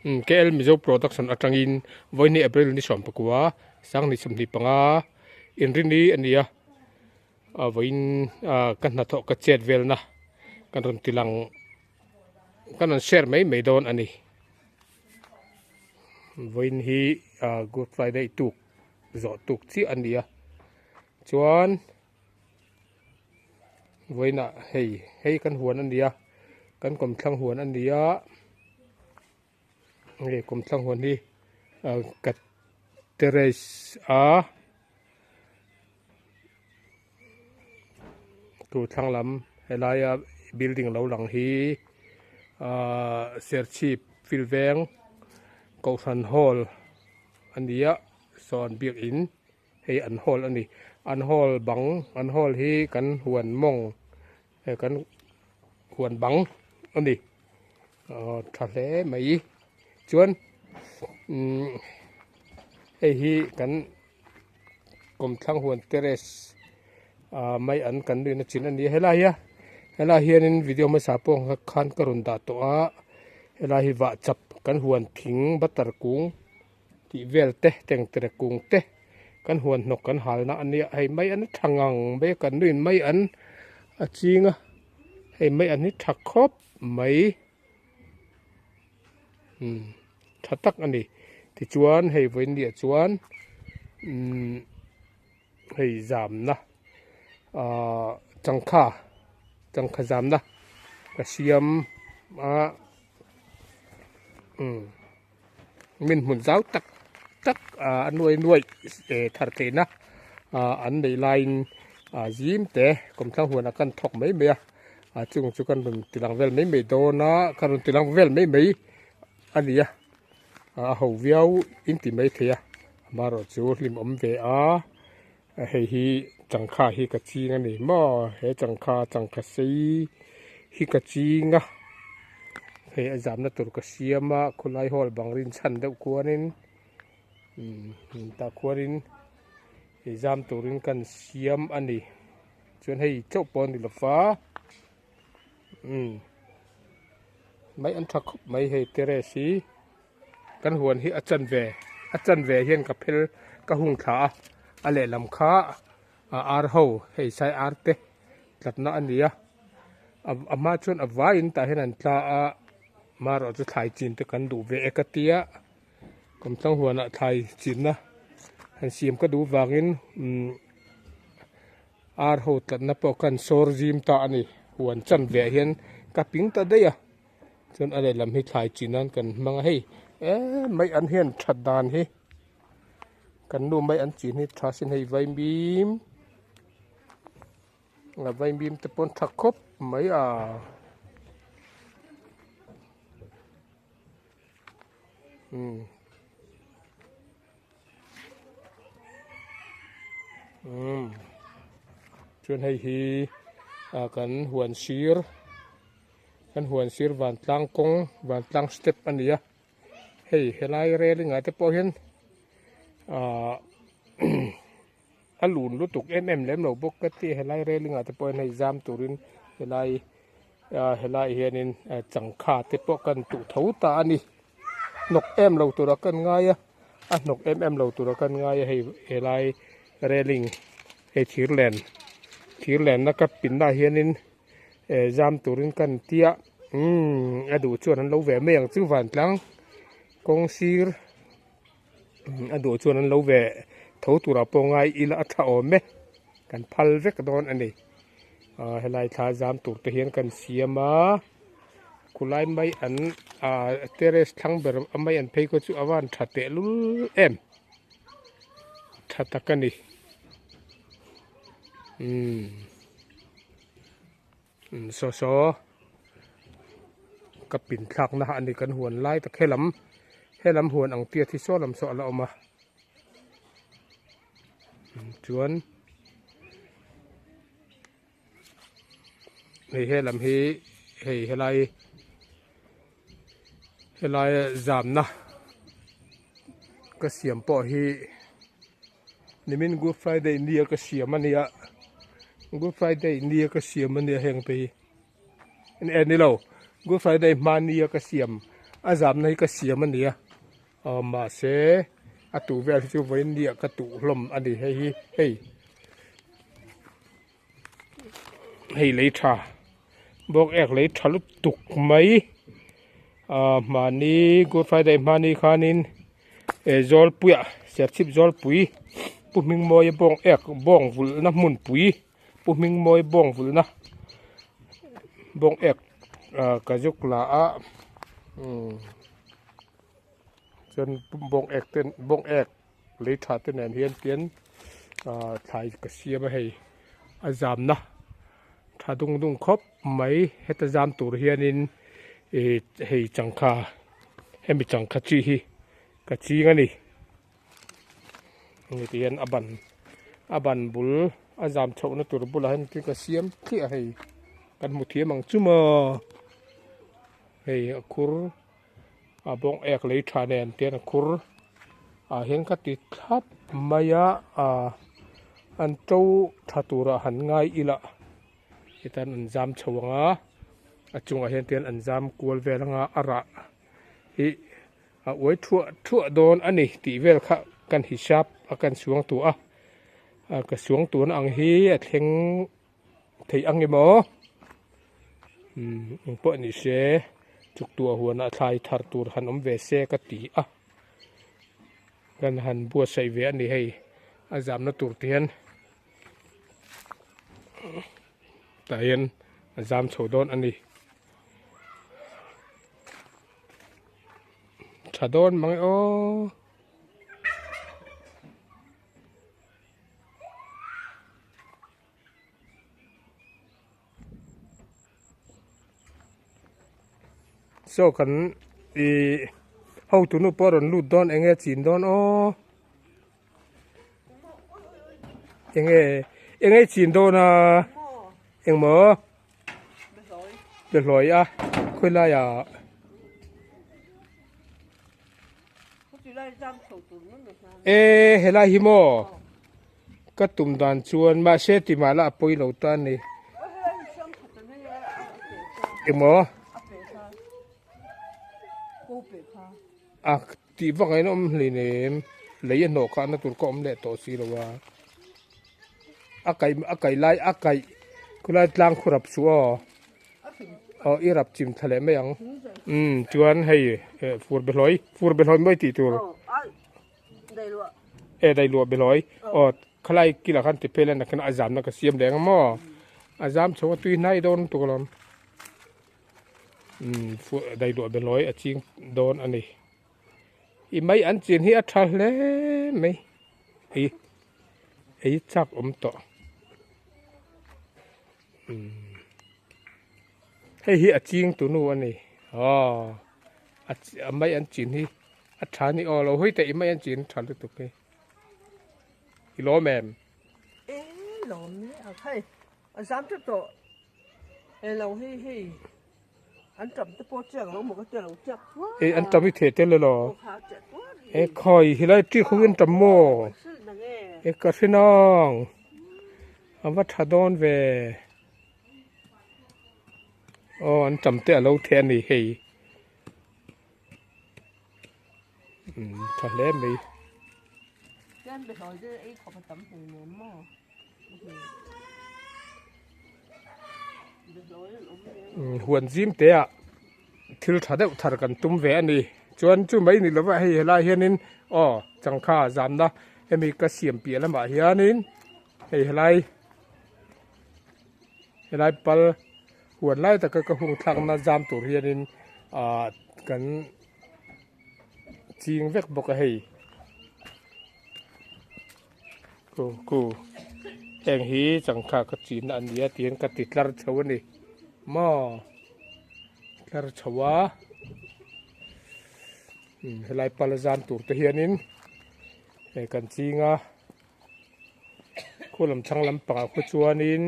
KL Mizo Production atangin vawiini April ni 19 Sanghnih 25 inrini a ni a, vawiin ka hnathawh ka chet velna kan rawn tilang kan rawn share mai mai dawn a ni. Vawiin hi Good Friday tuk zawh tuk chiah a ni a, chuan. Vawiinah hei hei kan huan a ni a kan kawmthlang huan a ni a hei kawmthlang huan hi ah ka terrace a tu thlang lam helaia building lo lang hi ah serchhip field veng kohhran hall a ni a saw an biakin. Hei an hall a ni. An hall bang an hall hi kan huan mawng eh kan huan bang a ni. Aw tha hle mai. Chuan umm hei hi kan kawmthlang huan terrace ah mai an kan nuihna chin a ni a. Helai hi a helai hianin video hmasa pawh khan ka rawn dah tawh a. Helai hi vahchap kan huan thing butter kung. Tih vel te tengtere kung te kan huan hnawk kan halna a nia hei mai an tha ngang mai a kan nuin mai an a ching a hei mai an hi tha khawp mai umm tha tak a ni tichuan hei vawiin ni ah chuan umm hei zamna ahh changkha changkha zamna ka siam a umm. Min hmun zau tak tak a nuai nuai thar theihna an neih laiin zim te kawmthlang huanah kan thawk mai mai a chung chu kan rawn ti lang vel mai mai dawn a kan rawn ti lang vel mai mai a ni a a ho viau in ti mai thei a amaherawh chu hlim awm ve a hei hi changkha hi ka ching a ni maw he changkha changkha sei hi ka ching a hei a zamna tur ka siam a khawlai hall bang rin chhan deuh khuanin umm tah khuanin hei zam turin kan siam a ni chuan hei chauh pawh a ni lo va umm mai an tha khawp mai hei terrace hi. Kan huan hi a chanve a chanve hian ka phel ka hung thla a a lehlam kha a ar ho hei sai ar te tlatna a ni a a hma chuan a vaiin tah hian an tla a marawh chu thlai chin te kan duh ve e ka tia kawmtlang huanah thlai chinna han siam ka duh vangin umm ar ho tlatna pawh khan sawr zim ta a ni huan chanve ah hian ka ping ta daih a. Chuan a lehlam hi thlai chin nan kan hmang a hei em mai an hian that dan hi kan nu mai an chin hi tha sin hei vaimim a vaimim te pawn tha khawp mai a. Umm umm chuan hei hi ah kan huan sir. Kan huan sir vantlang kawng vantlang step a ni a hei helai railing ah te pawh hian ahh a lun lutuk em em lem lo bawk ka ti helai railing ah te pawh hian hei zam turin helai ah helai hianin changkha te pawh kan tuh tho ta a ni hnawk em lo tura kan ngai a a hnawk em em lo tura kan ngai a hei helai railing hei thir len thir lenna ka pinna ah hianin. Eh zam turin kan tia umm a duh chuan an lo ve mai ang chu vantlang kawng sir a duh chuan an lo ve tho turah pawh ngai ila a tha awm e kan phal vek dawn a ni ah helai thla zam tur te hian kan siam a khulai mai an ah terrace thlang ber a mai an phei khaw chu a van tha teh lul em tha tak a ni umm. Saw saw ka pin thlak na a ni kan huan lai tak helam helam huan ang tiat hi saw lam saw a la awm a chuan hei helam hi hei helai helai zamna ka siam pawh hi. Nimin Good Friday nia ka siam a nia Good Friday nia ka siam a nia heng te hi e ni lo Good Friday hma nia ka siam A zamna hi ka siam a ni a aw mahse a tuh vel hi chu vawiin nia ka tuh hlawm a ni hei hi hei hei lei tha bawk ek lei tha lutuk mai ah mahni good friday hmani khanin eh zawlpuiah serchhip zawlpui pu hmingmawia bawng ek bawng vulhna hmunpui pu hmingmawia bawng vulhna bawng ek ah ka zuk la a umm chuan bawng ek te bawng ek lei tha te nen hian tian ah thlai ka siam a hei a zamna tha dung dung khawp mai heta zam tur hianin ih hei changkha hemi changkha chi hi ka ching a ni hei ti hian a ban a ban bul a zam chhoh na tur bulah hian ka siam thliah a hei kan hmu thiam ang chu maw hei a khur. A bawng ek lei tha nen tian a khur ah hian ka ti thlap mai a ah an to tha turah han ngai ila titan an zam chho ang a a chungah hian tian an zam kual vel anga a rah hi a uai thuah thuah dawn a ni tih vel kha kan hisap a kan suang tawh a ah ka suang tuna ang hi a thleng theih ang emaw umm eng pawh ni se chuk tuah huanah thlai thar tur han awm ve se ka ti a kan han buatsaih ve a ni hei a zamna tur te hian tah hian a zam chho dawn a ni tha dawn mang e aw. Saw kan ih hotu nu pawh a rawn lut dawn eng nge chin dawn aw eng nge eng nge chin dawn a engmaw behlawi a khawilai ah. E helai hi maw ka tum dan chuan mahse ti mah la a pawi lo ta a ni engmaw a tih vak ah hian a awm hleinem lei a hnawh khah na tur ka awm leh tawh si lo a a kaih a kaih lai a kaih khulai tlang khu rap suh aw. Aw i rap chim thla leh mai ang. Umm chuan hei eh fur behlawi fur behlawi mawi tih tur. E dai luah behlawi aw khalai kila khan ti phel a nakhin a zamna ka siam leh ang maw a zam chho a tui hnai dawn lutuk alawm. Umm fur dai luah behlawi a ching dawn a ni. I mai an chin hi a tha hle mai ei ei chak awm tawh. Hei hi a ching tu nu a ni aw a mai an chin hi a tha ni aw lo hawi teh i mai an chin tha lutuk hi i lawm em? E lawm ni a hei a zam teuh tawh e lo hei hei an tam te pawh chiang lo maw ka tia lo chiak tuar e an tam i theh tel elaw e khawi helai ṭik ho hi an tam maw e ka hre nang. A va tha dawn ve. Aw an tam te a lo theh a ni hei. Umm tha hle mai. Umm huan zim te ah thil tha deuh thar kan tum ve a ni. Chuan chu mai ni lova hei helai hianin aw changkha zamna hemi ka siam piah lamah hianin. Hei helai helai pal huan lai taka ka hung thlakna zam tur hianin ah kan ching vek bawk a hei ku ku heng hi changkha ka chin a ni a tiin ka ti tlar chho a ni maw tlar chho a helai pal zam tur te hianin hei kan ching a. Khu lam thlang lampangah khu chuanin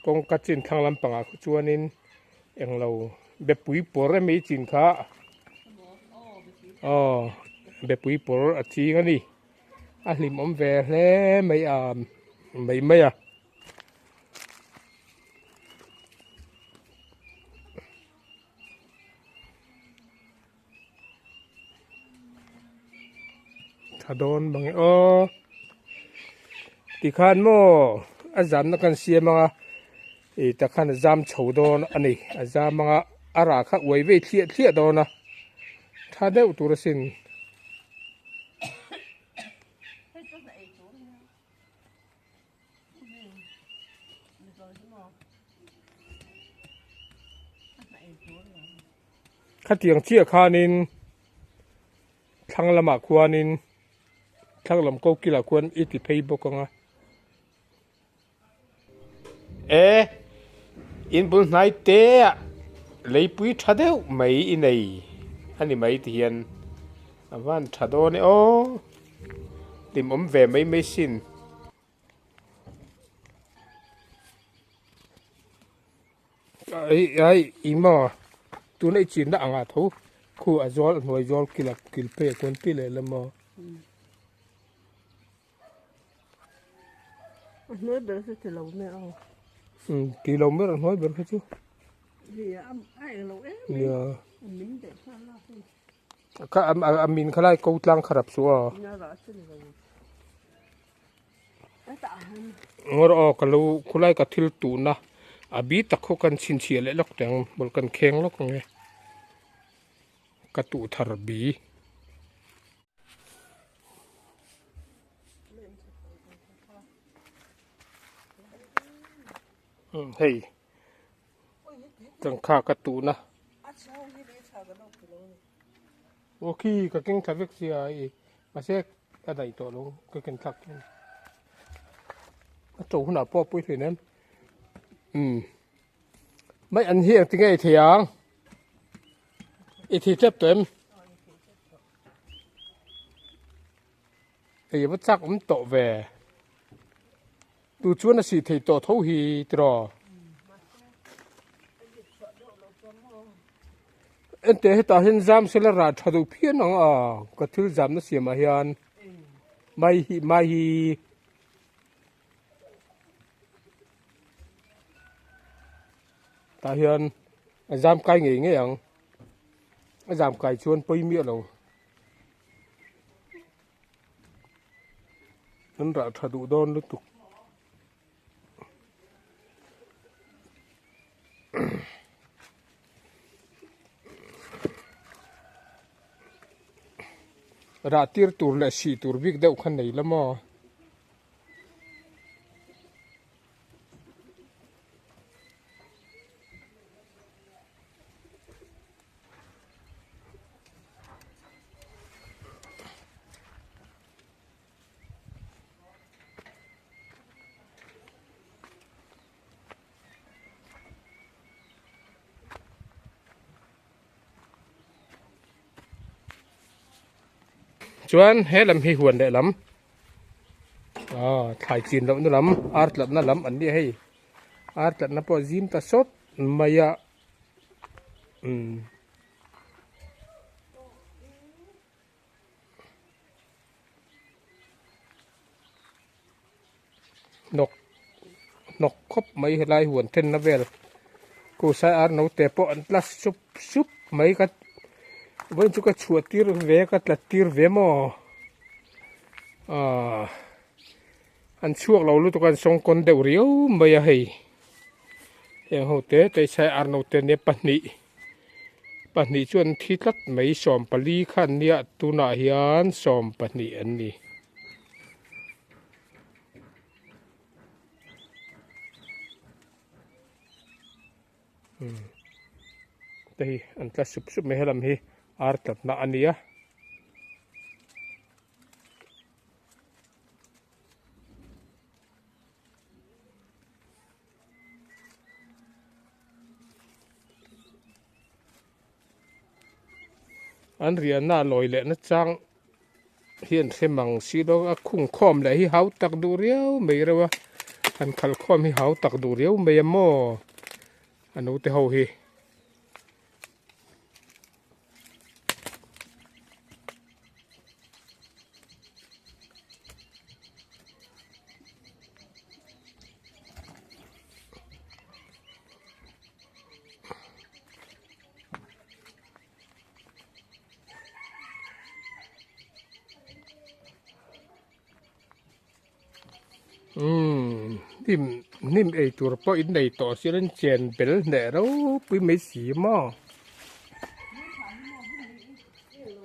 kawngka chin thlang lampangah khu chuanin englo bepui pawr emaw i chin kha aw bepui pawr a ching a ni a hlimawm ve hle mai a mai mai a. Tha dawn mange aw. Tikhan maw a zamna kan siam anga ih takhan a zam chho dawn a ni. A zam anga a rah kha uai vei thliah thliah dawn a. Tha deuh tur asin. Khatiang chiah khanin thlang lamah khuanin thlang lam ko kilah khuan i ti phei bawk ang a. E in bul hnai te ah leipui tha deuh mai i nei a ni mai ti hian a van tha dawn e aw hlimawm ve mai mai sin. Ai ai i maw tuna i chinna anga tho khu a zawl a hnuai zawl kil a kil phei a kuan ti leh la maw. A hnuai ber kha ti lo mai aw. Um ti lo ber a hnuai ber kha chu. Nia a eng lo em mai. Nia. A min daih nghal a hei. Kha a min kha lai ko tlang kha rap suh aw. Nia rah chu ni lo. Ngawr aw ka lo khulai ka thil tuhna a bi tak khaw kan chhinchhiah leh lawk teh ang bawlh kan kheng lawk ang e ka tuh thar bi. Hei tangkha ka tuhna. Aw khi ka keng thla vek sia i mahse a daih tawh lo ka ken thlak hian a to hunah pawh a pui hlei nem umm mai an hi engtin nge i thei ang i thei tep tawh em hei va chak awm tawh ve tu chuan a sih thei tawh tho hi tiraw. Enteh hetah hian zam sela rah tha duh phian ang a ka thil zamna siamah hian mai hi mai hi tah hian a zam kai ngei ngei ang a zam kai chuan pawi miah lo an rah tha duh dawn lutuk. Rah tir tur leh sih tur bik deuh kha nei la maw. Chuan he lam hi huan leh lam ah thlai chin lohna lam ar tlatna lam an nia hei ar tlatna pawh a zim ta sawt mai a umm. Hnawk hnawk khawp mai helai huan thenna vel kusai ar naute pawh an tla sup sup mai ka vawiin chu ka chhuah tir ve ka tla tir ve maw ahh an chhuak lo lutuk a an sawngkawn deuh riau mai a hei heng ho te te sai ar naute nia pahnih. Pahnih chu an thi tlat mai 14 kha an nia tunah hian 12 an ni. Te hi an tla sup sup mai helam hi ar tlatna a nia. An riahna a lawi leh na chang hi an hre mang si lo a khung khawm leh hi hau tak duh riau mai reuh a han khalh khawm hi hau tak duh riau mai a maw a naute ho hi. Hnim hnim ei tur pawh in nei tawh si in chen bel hneh ropui mai si maw.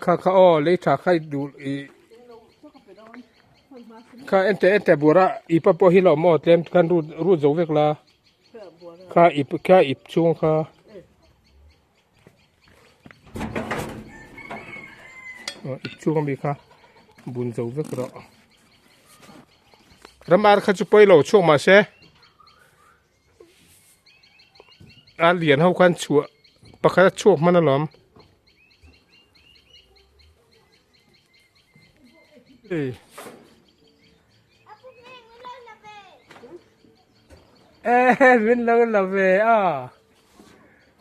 Kha kha aw lei tha kha i duh ih kha ente ente bura ip a pawh hi lo maw tlem khan rut rut zo vek la kha ip kha ip chhung kha. Aw ip chhung ami kha bun zo vek rawh ram ar kha chu pawi lo chhuak mahse a lian ho khan chhuah pakhat a chhuak hman alawm ei e min lo la ve a.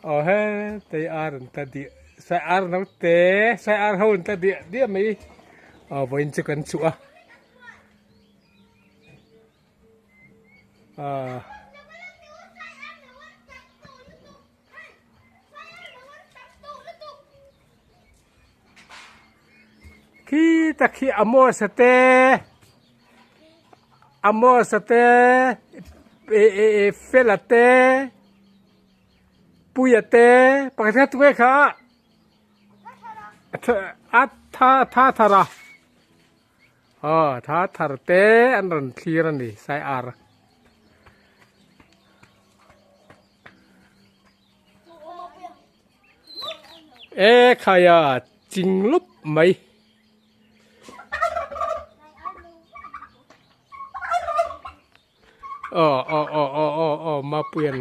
Aw he tei ar an tla diah sai ar no te sai ar ho an tla diah diah mai aw vawiin chu kan chhuah a ah. Khi tak hi Amos a te Amos a te e Fela te Puia te pakhat kha tunge kha a tha tha thar a aw tha thar te an rawn thlir a ni sai ar. E khaia ching lup mai. Aw aw aw aw aw aw Mapuian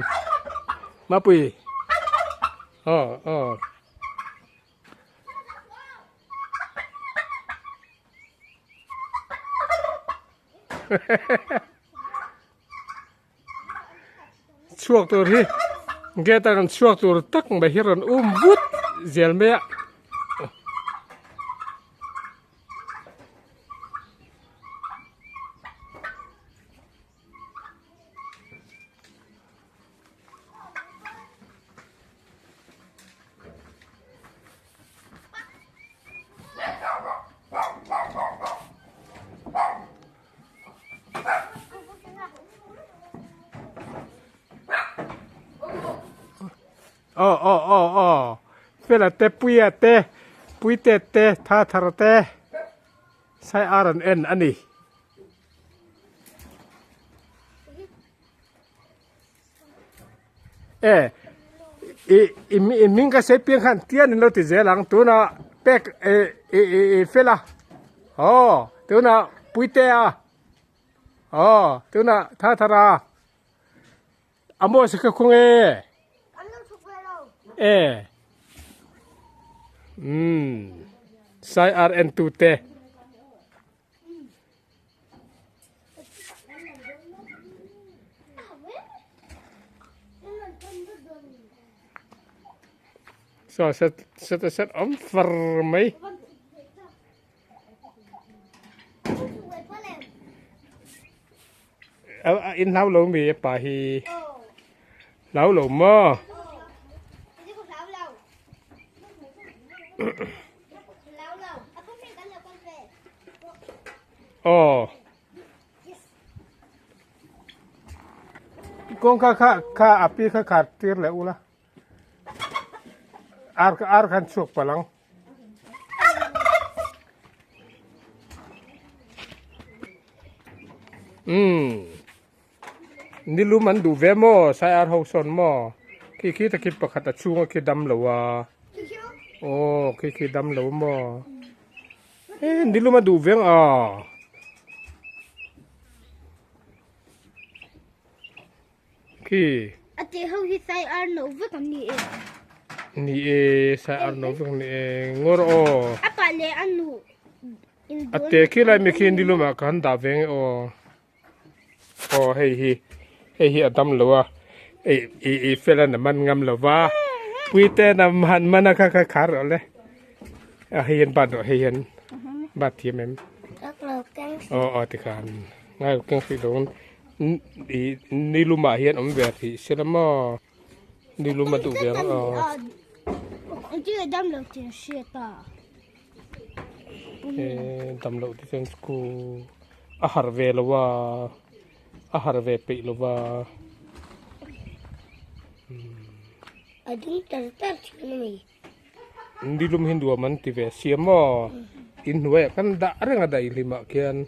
Mapui aw aw. Chhuak tur hi gate a kan chhuak tur tak mai hi rawn um vut zel mai a. Aw aw aw aw Fela te Puia te Puite te Thathara te Sai ar an en a ni. E i i hming ka sawi piang khan tian in lo ti zel ang tunah pek e i i i fel a aw tunah puitea aw tunah thathara a maw se kha khung e e umm sai ar en tu te. Saw set set a set awm far mai. In hlau lo mi pa hi. Hlau lo maw? Aw. Kawngka kha kha a pi kha khar tir leh ula. Ar ar khan chhuak palh ang. Umm. Nilum an duh ve maw sai ar ho sawn maw khi khi ta khi pakhat a chhunga khi dam lo a aw khi khi dam lo maw e nilum a duh veng a khi a tih ho hi sai ar no vek an ni e ni e sai ar no vek an ni e ngawr aw a pa leh a nu a te khi lai mi khi nilum ah ka han dah veng e aw. Aw hei hi hei hi a dam lo a ih ih ih fel an a man ngam lo va puite an a han man a kha kha khar rawh le a hei hian bat rawh hei hian bat thiam em aw aw tikhan ngai lo keng hrih lo ih nilum ah hian awm ve hrih se la maw nilum a duh ve ang aw. Dam loh te chuan school a harh ve lo a. A har ve peih lova. A ding tar tar thin a ni. Nilum hi nuam an ti ve sia maw? Inhnuaiah kan dah reng a daihlimah khian.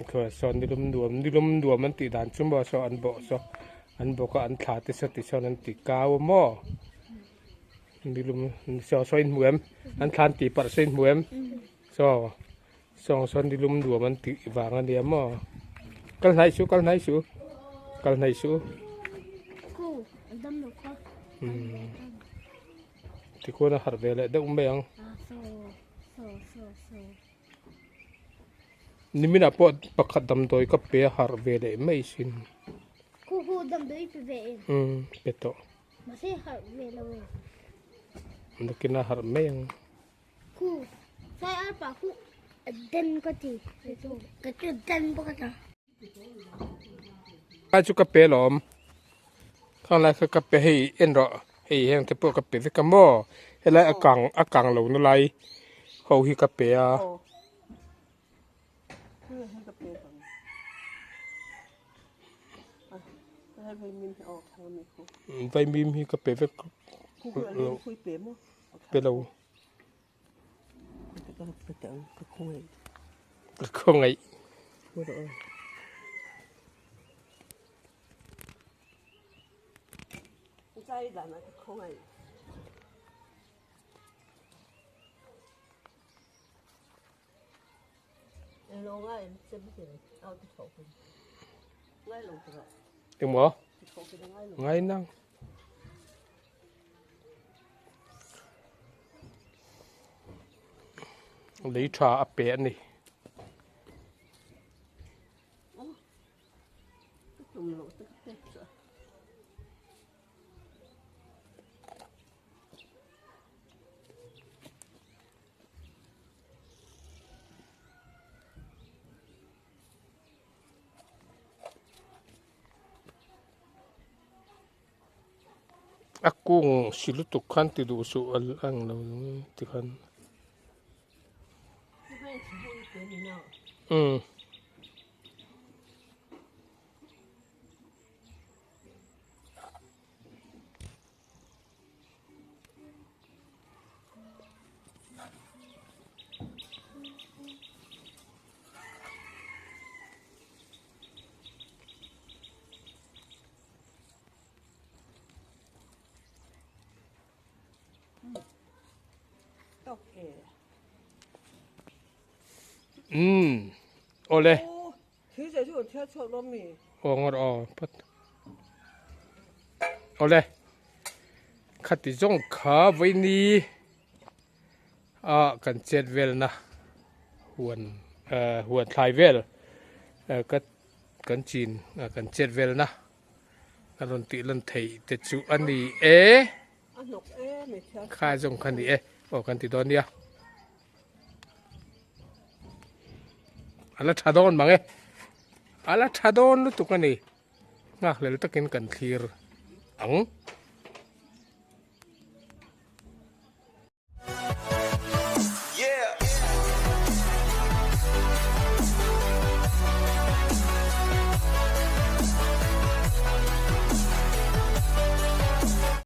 Khaw saw nilum nuam nilum nuam an tih dan chu maw saw an bawh saw an bawk a an thla te saw ti sawn an ti kau a maw nilum saw saw in hmu em an thla an tih parh saw in hmu em saw sawng saw nilum nuam an tih vang a nia maw kal hnaih suh kal hnaih suh kal hnaih suh tikhuan a harh ve leh deuh mai ang. Niminah pawh pakhat damdawi ka pe a harh ve leh mai sin. Khuhu damdawi pe ve em? Umm pe tawh. Mahse harh ve lo e. Nakin a harh mai ang. Khu sai ar pa khu den ka ti. Ka chu den bawk a ta. Lai chu ka pe alawm khang lai kha ka pe hei en rawh hei heng te pawh ka pe vek a maw helai a kang a kang lo na lai ho hi ka pe a. Vaimim hi ka pe vek lo pe lo. Ka khawngaih. Engmaw? Ngai nang. Lei tha a pe a ni. A kung si lutuk khan ti duh suh a ang lo ti khan umm. Umm awle. Aw ngawr aw phawt. Awle. Khati zawng kha vawiini a kan chet velna huan huan thlai vel ka kan chin kan chet velna a rawn tih lan theih te chu a ni e kha zawng kha ni e aw kan ti dawn nia a la tha dawn mang e a la tha dawn lutuk a ni nghakhlel takin kan thlir ang.